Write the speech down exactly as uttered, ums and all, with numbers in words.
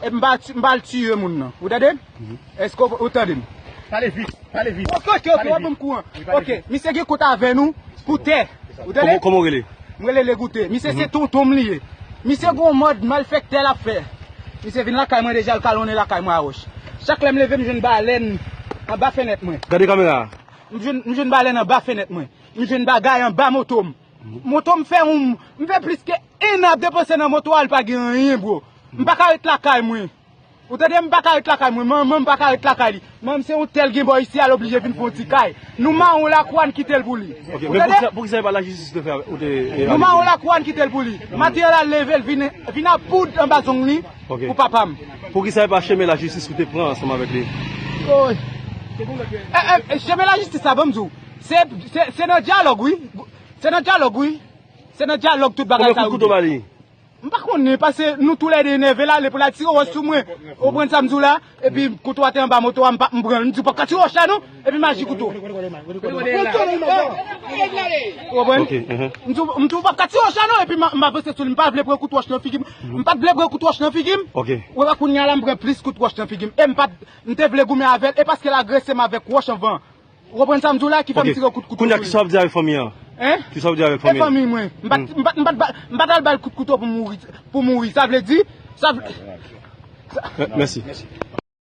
E m pa ti- m pa al tiye moun nan. Ou tande m? Èske w, ou tande m? Pale vit, pale vit. Ok, ok, ok, w ap ban m kouran. Ok, misye gen kont avè nou pou tè. Ou tande? Kòman, kòman w rele? M rele Legoute. Misye se tonton m li ye. Misye gon mòd malfektè l ap fè. Misye vin lakay mwen deja, l kalonnen lakay mwen a wòch. Chak lè m leve, m jwenn balèn anba fenèt mwen. Gade kamera a. M jwenn, m jwenn balèn anba fenèt mwen. M jwenn bagay anba moto m. Moto m fè yon, m fè plis ke en an ap depanse nan moto a, l pa gen anyen, bro. M pa ka ret lakay mwen. Ou tande, m pa ka ret lakay mwen. Manman m pa ka ret lakay li. Manman m se yon tèl gen bò isi a, l oblije vin fè yon ti kay. Nou mare yon lakou a, n kite l pou li. Ok, men poukisa, poukisa se pa lajistis ou te fè avè- ou te, e, Nou mare yon lakou a, n kite l pou li. Maten an, l al leve, l vin, vin ap poud anba zong li pou papa m. Poukisa se pa chemen lajistis ou te pran ansanm avèk li? Oy. E, e, e, chemen lajistis la, ban m di w. Se, se, se nan dyalòg, wi. Se nan dyalòg, wi. Se nan dyalòg tout bagay sa yo. Konbyen kout kouto ba li? M pa konnen, paske nou toulède enève la, lè pou l al tire wòch sou mwen. Ou konprann sa m di w la? Epi kouto a te anba moto a, m pa, m pran l. M di w p ap ka tire wòch la non. Epi m aji kouto. Ou konprann? Ok, mhm. M di w, m di w p ap ka tire wòch la non. Epi m, m avanse sou li. M pa vle pran kout wòch nan figi m. M pa t vle pran kout wòch nan figi m. Ok. Ou wè kounye a la, m pran plis kout wòch nan figi m. E m pa t, m te vle goumen avè l. E paske l agrese m avèk wòch anvan. Ou konprann sa m di w la ki fè m tire kout kouto sou li. Kounye a, kisa w ap di avèk fanmi an? Hein? Kisa w ap di avèk fanmi an? E fanmi mwen. M pa t, m pa t, m pa t ba-, m pa t al ba l kout kouto pou mouri, pou mouri. Sa vle di, sa vle, sa- Mè-, mèsi.